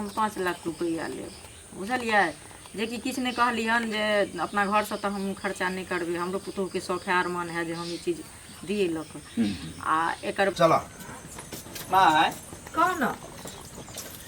हम 5 लाख रुपैआ लेब, बुझलियै? जेकि किछु नहि कहली हन जे अपना घरसँ तऽ हम खर्चा नहि करबै। हमरो पुतोहुके शौख है, अरमान है जे हम ई चीज दियै लऽ कऽ आ एकर चल। माय। कह ने।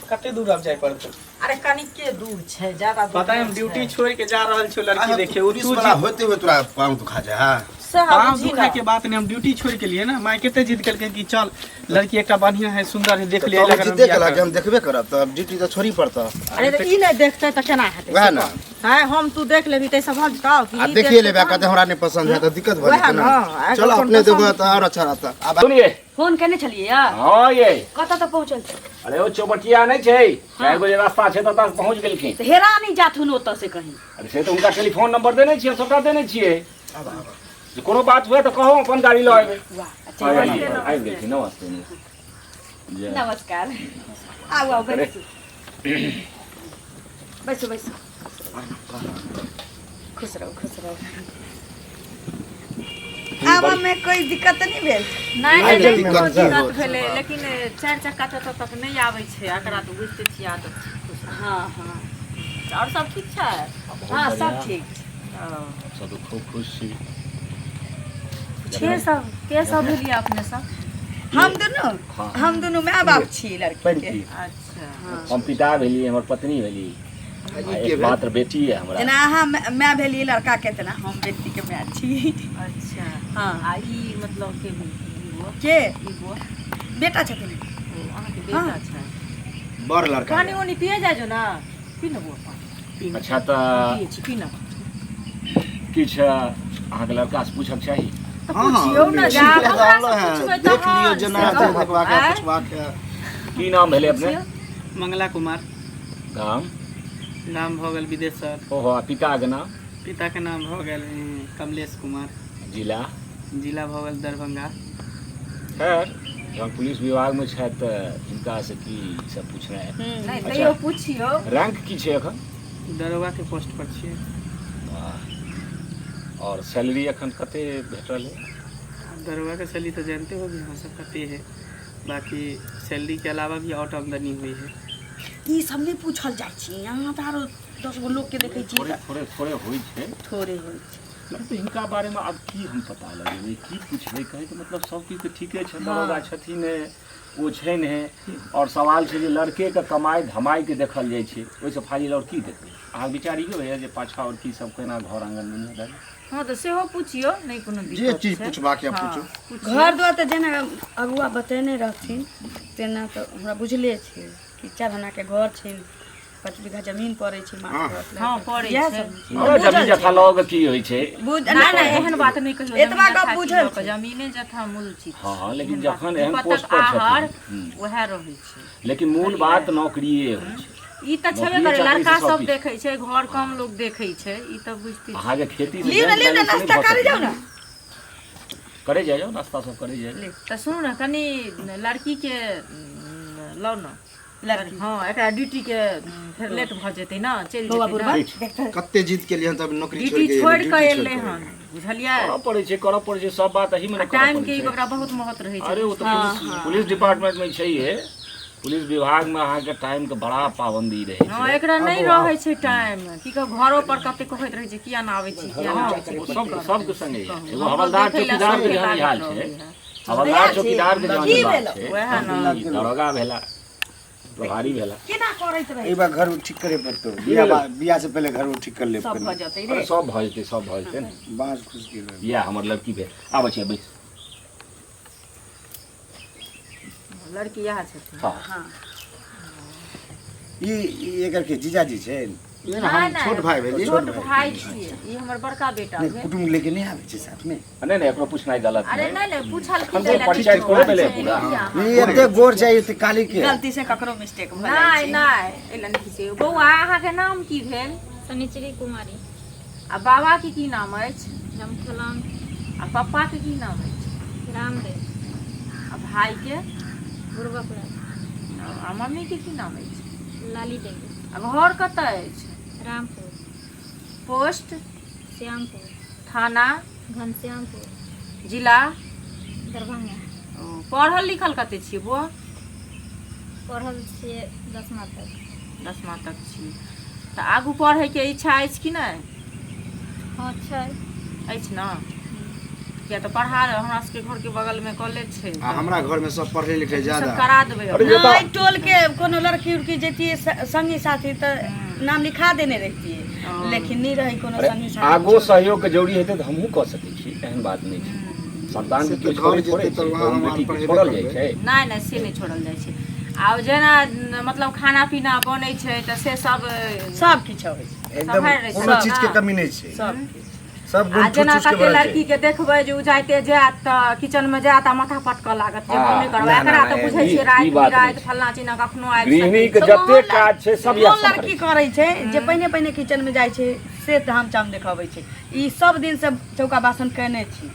कते दूर आब जाय पड़तै? अरे, कनिके दूर छै, ज्यादा दूर पता है, हम नहि ड्यूटी छै। छोड़ के जा रहल छी लड़की देखे। ओ पुलिस तू वाला होते हुए तोरा पाँव दुखा जा है? सएह पाँव बुझही दुखा ने। के बात नहीं, हम ड्यूटी छोड़ के लिए ना। माय कते जिद केलकै कि चल, लड़की एकटा बढ़िया है, सुंदर है, देख तऽ लियै। तब जिद्दे केलक कि हम देखबे करब, तऽ अब ड्यूटी तऽ छोड़ी पड़तऽ। अरे, तऽ ई नहि देखतै तऽ केना हेतै? वएह से ने। कह। आँय, हम तू देख लेबही ताहिसँ भऽ जेतौ कि आ ई देखिए देखतै लेबै, तहन? कहते हमरा नहि पसंद है तऽ दिक्कत भऽ वएह जेतै ने, ने। आ चल, एकर अपने पसंद देखबै तऽ आओर अच्छा रहता आब। सुनिए। फोन केने छलियै या? हँ ये। कतऽ तक पहुँचल छी? अरे, ओ चौबटिया नहि छै, 4 गो जे रास्ता छै, ततऽ पहुँच गेलखिन। तऽ हेरा नहि जाथुन ओतऽ से कहीं। अरे, से तऽ हुनका टेलीफोन नंबर देने छियै, सबटा देने छियै जे कोनो बात हुए तऽ कहू, अपन गाड़ी लऽ अयबै। वाह, अच्छा। आबि आबि गेलखिन। नमस्ते, जय। नमस्कार, आउ आउ, बैसू बैसू बैसू। खुश रहू, खुश रहू। आबऽ में कोई दिक्कत नहि भेल? नहि नहि, नहि, नहि कोनो दिक्कत नहि दिक्कत होत। भेलै, लेकिन चारि चक्का तऽ एतऽ तक नहि आबै छै। एकरा तऽ बुझिते छियै, आदत छै। खुश रहू। हँ हँ। आओर सब ठीक छै? हँ, सब ठीक छै। ओ, सब तऽ खूब खुश छी। के सब, के सब भेलियै अपने सब? हम दुनू। हाँ। हम दुनू माय बाप छी लड़की के। अच्छा। हम पिता भेली, हमर पत्नी भेली आ ई के भेल? एकमात्र बेटी है हमरा। जेना अहाँ माय भेलियै लड़का के, तेना हम बेटी के माय छी। अच्छा। हँ। आ ई मतलब के भेल ई बौआ? के? ई बौआ। बेटा छथिन। ओ, अहाँके बेटा छै? बड़ लड़का। पानी उनी पिए जाइ जो ने, पी ने बौआ पानी। अच्छा, तऽ पिए छी, पी ने। किछु अहाँके लड़कासँ पूछक चाही? तऽ हँ, हँ, पुछियौ ने, जा ठीक हमरा रहल से है। पुछबै देख लियौ तहन जेना से जे कहब। देखबाक है, आँय? पुछबाक है। की नाम भेलै अपने? पुछियौ। मंगला कुमार। गाम? नाम भऽ गेल विदेशर। ओहो, आ पिताके नाम? पिता के नाम भऽ गेल कमलेश कुमार। जिला? जिला भऽ गेल दरभंगा। खैर, जहन पुलिस विभागमे छथि तऽ हिनकासँ की सब पूछनाइ है। नहि, अच्छा। तैयो पुछियौ। रैंक की छै एखन? दरोगा के पोस्ट पर छियै। वाह, और सैलरी एखन कते भेटल है? दरोगा के सैलरी तो जानते हो भी हम सब कते है। बाकी सैलरी के अलावा भी और आमदनी हुई है। ई सब नहि पूछल जाइ छै। यहाँ तऽ आरो 10 गो लोक के देखै छियै। थोड़े तऽ थोड़े थोड़े होइ छै। थोड़े होइ छै। नहि तऽ हिनका बारेमे आब की हम पता लगेबै, की पुछबै? कहैके मतलब सब किछु तऽ ठीके छै, दरोगा छथिन, ओ छै ने। आओर सवाल छै जे लड़केके कमाइ धमाइके देखल जाइ छै, ओहिसँ फाजिल आओर की देखबै? अहाँके विचार इहो होइए जे पाछाँ आओर की सब, केना घर आङ्गन दुनियादारी? हँ, तऽ सेहो पुछियौ, नहि कोनो जे दिक्कत चीज छै। पुछबाक यऽ हँ, पूछू। पुछियौ। घर दुआर तऽ जेना अगुआ बतेने रहथिन तेना तऽ हमरा बुझले छै कि 4 आनाके घर छै, 5 बीघा जमीन पड़ै छै माथ। हँ, पड़ै इएह छै। सब। अरे, जमीन जथा लऽ कऽ की होइ छै? बुझ नहि नहि, एहन बात नहि कहियौ। एतबा जमीन गप जथा की बुझल लऽ कऽ, छै। जमीने जथा मूल चीज छै। हँ, लेकिन एहन बात जखन नहि। एहन विपतक पोस्ट पर आहर छथिन, उएह रहै छै। लेकिन मूल बात नौकरिए होइ छै। ई तऽ छेबे नौकरिए करै, चाकरी से लड़का सब सब किछु। देखै छै, घर कम लोग देखै छै, ई तऽ बुझते छियै। अहाँके खेती से लियौ ने, बैंक लियौ ने, बैलेंस नहि नाश्ता भऽ करै जाउ सकैए। ने। करै जाइ जाउ, नाश्ता सब करै जाइ। तऽ सुनू ने, कनि लड़कीके लाउ ने। लड़की? हँ, एकरा ड्यूटीके फेर लेट भऽ जेतै ने, चलि बौआ जेतै बुढ़बा ने। ठीक। देखते। कते जीत के लिए तब नौकरी छोड़ ड्यूटी के छोड़ि कऽ ड्यूटी एलै छोड़ि कऽ हन, बुझलियै? करऽ पड़ै छै, करऽ पड़ै छै, सब बात एहिमे आ ने करऽ टाइमके पड़ै छै। ओकरा बहुत महत्व रहै छै। अरे, ओ तऽ पुलिस पुलिस डिपार्टमेंटमे छैहे। पुलिस विभागमे अहाँके टाइमके बड़ा पाबंदी रहै हँ, छै। एकरा नहि रहै छै टाइम। की कहू, घरो पर कते कहैत रहै छै, किया ना आबै छी, किया ना आबै छी। ओ सब सबके संगे कहू, एगो हमरो हवलदार देखै लए चौकीदार के सबके जहन ई हाल लागैत छै, रहै है। हवलदार चौकीदार के जहन की ई बात भेलौ? छै, वएह ने। तहन ई दरोगा भेला, प्रभारी भेला। केना करैत रहै? एक बार घर ठीक करे पड़तो। बियाह बियाह से पहले घर ठीक कर ले। सब भऽ जेतै अरे रे। सब भऽ जेतै, सब भऽ जेतै ने। बाँस खुश गेल। इएह हमर लड़की भेल। आबै छै, बैस। लड़की इएह छथिन? हँ। हँ। ई ई एकर के जीजाजी छै? नहि, हम छोट भाई भेली। छोट भाई छियै, ई हमर बड़का बेटा नहि भेल। कुटुम्ब लेके नहि आबै छै साथमे? नहि नहि, एकरो पूछनाइ गलत अरे नहि। नहि नहि, पूछल की हम दै तऽ लए परिचय नहि थोड़े भेलै छै, पूरा। नहि, एते गोर छै, एते काली के। गलती से ककरो मिस्टेक भऽ जाइ नहि छै। नहि, एहि लए नहि छै। बौआ, अहाँके नाम की भेल? शनिचरी कुमारी। आ बाबा के की नाम अछि? रामखेलावन। आ पप्पा के की नाम अछि? रामदेव। आ भाई के? बुड़बक राय। आ मम्मी के की नाम अछि? लाली देवी। आ घर कतऽ अछि? रामपुर। पोस्ट? श्यामपुर। थाना? घनश्यामपुर। जिला? दरभंगा। ओ, पढ़ल लिखल कते छियै बौआ? पढ़ल छियै 10मा तक। दसमा तक छी तऽ आगू पढ़ैके इच्छा अछि कि नहि? हँ छै। अछि ने, किया तऽ पढ़ा हमरा सबके घरके बगलमे कॉलेज छै। आ हमरा घरमे सब पढ़ले लिखले सब ज्यादा करा देबै। अरे जे नहि, टोल के कोनो लड़की उड़की जैतियै संगी साथी तऽ नाम लिखा देने रहितियै, लेकिन नहि रहै कोनो अरे संगी साथी। आगो सहयोगके जरूरी हेतै तऽ हमहूँ कऽ सकै छी, एहन बात नहि छै। संतान से के तऽ केओ घर छोड़ै जेतै थोड़े तऽ छै, वहाँ ओहि हम बेटीके पढ़ेबे छोड़ल जाइ करबै। छै? नहि नहि, से नहि छोड़ल जाइ छै। आ जेना मतलब खाना पीना बनै छै तऽ से सब? सब किछु अबै छै। एकदम सम्हारि लै छै कोनो सब, चीजके ने? कमी नहि छै। सब किछु। सब आ गुण ठूस जेना ठूस के कते भरल छै। लड़की के देखबै जे ओ जाइते जायत तऽ किचन मे जायत आ माथा पटकऽ लागत जे हम नहि करबै। ना, एकरा ना, तऽ ना, बुझै ई छियै राति ई बात नहि बिराति छै। फल्लाँ चिन्ना कखनो आबि गृहिणी सकै के छै। जते काज छै सब इएह कोन सम्हारै लड़की छै। करै छै जे पहिने पहिने किचन मे जाइ छै से धाम चाम देखबै छै। ई सब दिन से चौका बासन केने छी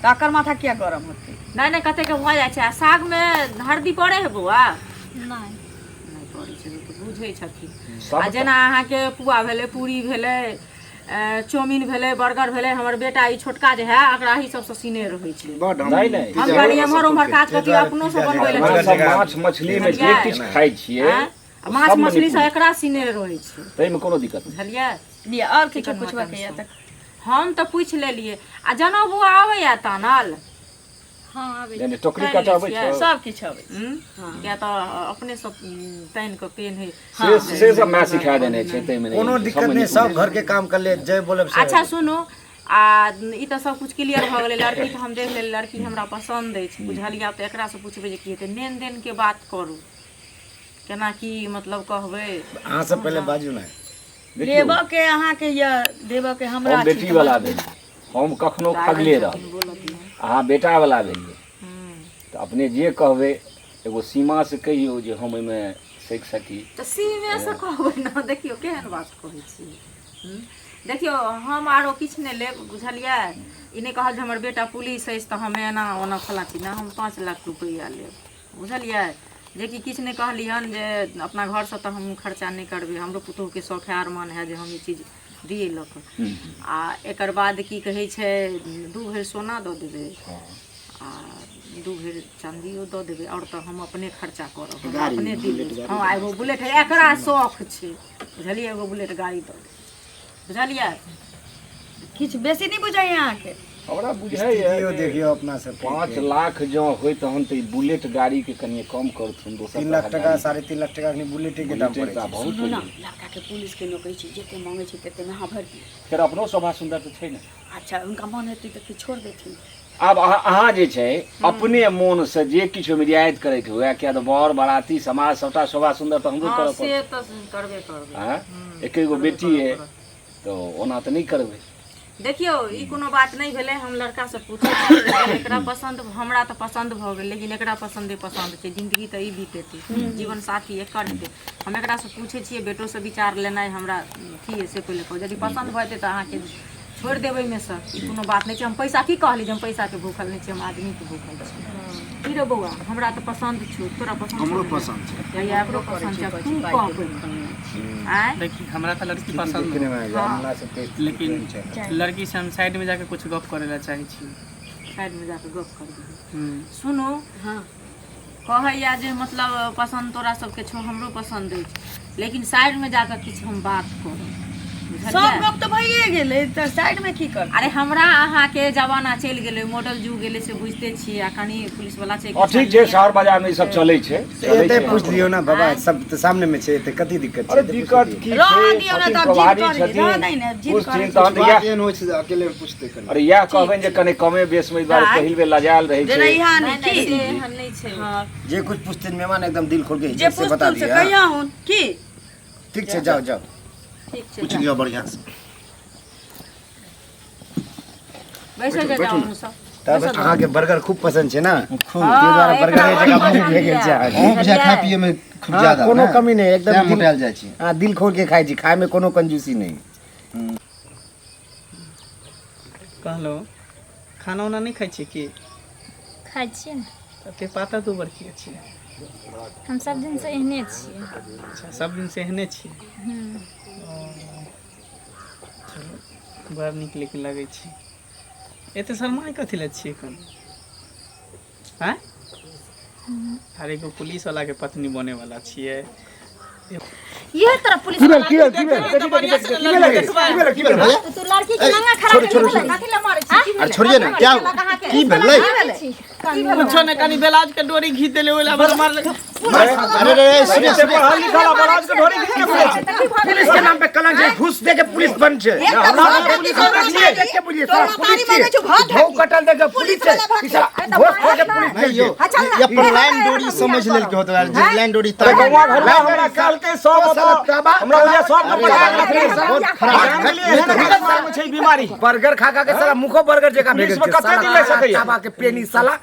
तऽ एकर माथा किया गरम होतै? नहि नहि, कतेक भऽ जाइ छै। आ सागमे हरदी पड़ै है बौआ? नहि। नहि पड़ै छै तऽ बुझै छथिन। आ सब जेना अहाँके पुआ भेलै, पूरी भेलै, चाउमीन भेलै, बर्गर भेलै, हमर बेटा ई छोटका जे है एकरा ही सबसँ सीने रहै छै। बड हम नहि, नहि। हम पिज्जा कनि बर्गर एम्हर सब ओम्हर खूब काज कऽ अपनो से बनबै लए अपना बर्गर सब जकाँ माछ मछली मे जे बुझलियै? किछु खाइ छियै आँय? आ माछ सबमे मछली से निपुण। एकरा सीने रहै छै। ताहिमे कोनो दिक्कत नहि। बुझलियै? लिअ, आओर किछु चिकन पुछबऽ मटन के यऽ सब तऽ? हम तऽ पूछि लेलियै। आ जनउ बौआ आबैया तानल? हँ, आबै। नहि नहि, टोकरी तानि काटऽ लै अबै छियै? छौ? सब किछु अबै छै। हूँ, किया तऽ अपने सब तानि कऽ पेन्है। से से सब माय सिखा देने छै, ताहिमे नहि कोनो छै, दिक्कत सबमे नहि, निपुण सब छै। घरके काम कर ले, जय बोलब से। अच्छा सुनू, आ ई तऽ सब कुछ क्लियर भऽ गेलै। लड़की तऽ हम देख लेलियै, लड़की हमरा पसन्द अछि, बुझलियै? आब तऽ एकरासँ पुछबै जे की हेतै। लेन देनके बात करू, केना की मतलब कहबै? अहाँ सब पहिले बाजू ने। देखियौ, लेबऽ के अहाँके यऽ, देबऽ के हमरा हम छी बेटी तऽ वाला मजबूरी। भेलियै, हम कखनो खगले रहबै। बोलऽ दियौ। अहाँ बेटा वाला भेलियै तऽ अपने जे कहबै एगो सीमा से कहियौ जे हम ओहिमे सीख सकी। तऽ सीमेसँ कहबै ने। देखियौ केहन बात कहै छियै। देखियौ, हम आरो किछु नहि लेब, बुझलियै? ई नहि कहल जे हमर बेटा पुलिस अछि तऽ हम एना ओना फलाँ चीज। हम 5 लाख रुपैआ लेब, बुझलियै? जेकि किछु नहि कहली हन जे अपना घरसँ तऽ हम खर्चा नहि करबै। हमरो पुतोहुके शौख है, अरमान है जे हम ई चीज दियै लऽ कऽ। आ एकर बाद की कहै छै, 2 भरि सोना दऽ देबै आ 2 भरि चाँदियो दऽ देबै। आओर तऽ हम अपने खर्चा करब, हमरा गाड़ी, अपने बुलेट दिबै। गाड़ी। हँ, एगो बुलेट है, एकरा शौख छै, बुझलियै? एगो बुलेट गाड़ी दऽ देबै, बुझलियै? किछु बेसी नहि बुझाइए अहाँके? हमरा बुझाइए स्थितियो जे देखियौ अपना सबके। 5 लाख जँ होय तहन तऽ ई बुलेट गाड़ीके कनिए कम करथुन, दोसर 3 लाख तरहक टका, गाड़ी। 3.5 लाख टका एखनी बुलेटे के दाम बुलेटे पड़ै तऽ छै। बहुत सुनू ने, हो गेलै। लड़काके पुलिसके नौकरी छै, जते मांगै छै ततेमे अहाँ भरि दियौ। फेर अपनो शोभा सुन्दर तऽ छै ने। अच्छा, हुनका मन हेतै तऽ किछु छोड़ि देथिन। आब अहाँ जे छै अपने मोनसँ जे किछु ओहिमे रियायत करैके हुए, किया तऽ बर बराती समाज सबटा शोभा सुन्दर तऽ हमरो हँ करऽ से पड़त। तऽ करबे करबै। आँय, एके गो बेटी अइ तऽ ओना तऽ नहि करबै। देखियौ, ई कोनो बात नहि भेलै। हम लड़कासँ पूछै छियै, लेकिन एकरा पसन्द, हमरा तऽ पसन्द भऽ गेल, लेकिन एकरा पसन्दे पसन्द छै। जिन्दगी तऽ ई बीतेतै, जीवन साथी एकर हेतै। हम एकरासँ पूछै छियै, बेटोसँ विचार लेनाइ हमरा की अइ से पहिले कहू। यदि पसन्द भऽ जेतै तऽ अहाँके छोड़ि देबै ओहिमेसँ, ई कोनो बात नहि छै। हम पैसा की कहली जे हम पैसाके भूखल नहि छी, हम आदमीके भूखल छी। की रे बौआ, हमरा तऽ पसन्द छौ, तोरा पसन्द छौ हमरो ने? पसन्द छै। हैया एकरो पसन्द छै। तू कह पहिले। आँय, देखी, हमरा तऽ लड़की स्थिति पसन्द देखने है, मे जे अपना सबके स्थिति लेकिन केहन छै ने। लड़की से हम साइड में जाके कुछ गप करे ला चाहे छी। साइडमे जाकऽ गप करबै? हम्म। सुनू। हँ। कहैया जे मतलब पसन्द तोरा सबके छौ, हमरो पसन्द अछि, लेकिन साइडमे जाकऽ किछु हम बात करब, सब बुझलियै? गप तऽ भइए गेलै तऽ साइडमे की करतै? अरे हमरा अहाँके जमाना चलि गेलै, मॉडल जुग गेलै, से बुझिते छियै। आ कनि पुलिसवला छै। हँ, ठीक छै, शहर बाजारमे ई सब चलै छै, चलै एते छै। पूछि लियौ ने बाबा, सब तऽ सामने मे छै, एते कथी दिक्कत छै? अरे एते पूछि दिक्कत लियौ। की रहऽ छै? दियौ ने छथिन तऽ जिद प्रभारी करै, रहऽ छथिन, दै ने, जिद पूछथिन करै। तहन तऽ बात इएह एहन होइ छै जे अकेले मे पूछतै कनि। अरे इएह कहबनि जे कनि कमे बेसमे, एहि दुआरे आँय? पहिल बेर लजायल रहै जेना छै। इहा नहि नहि नहि, की से एहन नहि छै। हँ। जे कुछ पूछथिन मेहमान एकदम दिल खोल के जे इज्जत से बता पूछतुन से दिअ। हाँ? कहियहुन की। ठीक छै, जाउ जाउ। ठीक छै। पूछि लिअ बढ़िआँ से। बैसो जा, जाउ अहूँ सब। तब अहाँके बर्गर खूब पसन्द छै ने? खूब। ताहि दुआरे हँ, बर्गरे एकरा जकाँ बड़ मुँह भए गेल छै पसन्द अहाँके। अहूँ बुझाय खाय बुझलियै? पियै मे खूब हँ, ज्यादा कोनो ने? कमी नहि एकदम। तें मोटायल जाइ छी। हँ, दिल खोल के खाइ छी, खाय मे कोनो कंजूसी नहि। कहलहुँ, खाना उना नहि खाइ छियै की? खाइ छियै ने। एते पातर दुबर किया छियै? हम सब दिनसँ एहने छियै। अच्छा, सब दिनसँ एहने छियै? हूँ। चलू, बड़ नीक लेकिन लगै छै। एते शर्माइ कथी लए छियै एखन? आँय, अरे एगो पुलिसवालाके पत्नी बनेवाला छियै। इहे तरह पुलिस की भेल वाला की भेल की भेल तो बढ़िया से लड़की देखबै। की भेल की भेल भैया तू लड़की के नंगा खड़ा छोड़ो, छोड़ो, के कथी ला मारै छी अरे छोड़िए ना क्या की भेलै कुछो ने कनी बेलाज के डोरी घीच देले ओइ ला हमरा मारलक। अरे रे रे सुनिए सुनिए पढ़ल लिखल आ बराज के ढोरी घीच के घुरै छै। पुलिस के नाम पे कलंक छै, घूस दे के पुलिस बन छै। देख के बुझिए साला पुलिस छै। भौ कटल दे के पुलिस छै। ई साला घूस दे के पुलिस नहीं छै। यो ये अपन लाइन डोरी समझ लेल के होत यार जे लाइन डोरी अरे तार गौवा घरवा हमरा कहलकै सब साला ओतऽ ताबा- हमरा बुझाय सब के पटा के रखने छै। बहुत खराब जानलियै एहन घरवा मे छै बीमारी। बर्गर खा खा के साला मुखो बर्गर जकाँ भए गेल पुलिसमे छै। कते साला दिन लए सकैए? ताबा के पेनी साला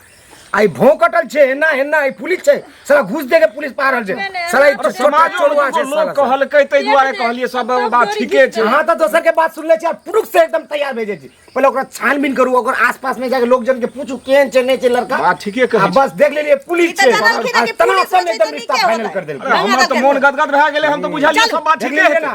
आई भौ कटल छै एना एना आई पुलिस छै साला घूस दे के पुलिस पा रहल छै साला ई छोटा समाजो चोरवा छै लोक साला कहलकै ताहि दुआरे कहलियै सब बात ठीके छै। अहाँ तऽ दोसर के बात सुनले छी आ पुरुष से एकदम तैयार भए जाइ छी। पहिले ओकरा छानबीन करू, ओकर आसपास में जाके लोक जन के पूछू केहन छै नहि छै लड़का। बात ठीके कहै आ बस देख लेलियै पुलिस ई तऽ छै जानलखिन आ कि पुलिस तनातन छै एकदम तऽ रिश्ता नीके फाइनल होतै। कर देलकै। अरे हमरा तऽ मोन गदगद भए गेलै, हम तऽ बुझलियै सब बात देख ठीके लेलियै हेतै। ना।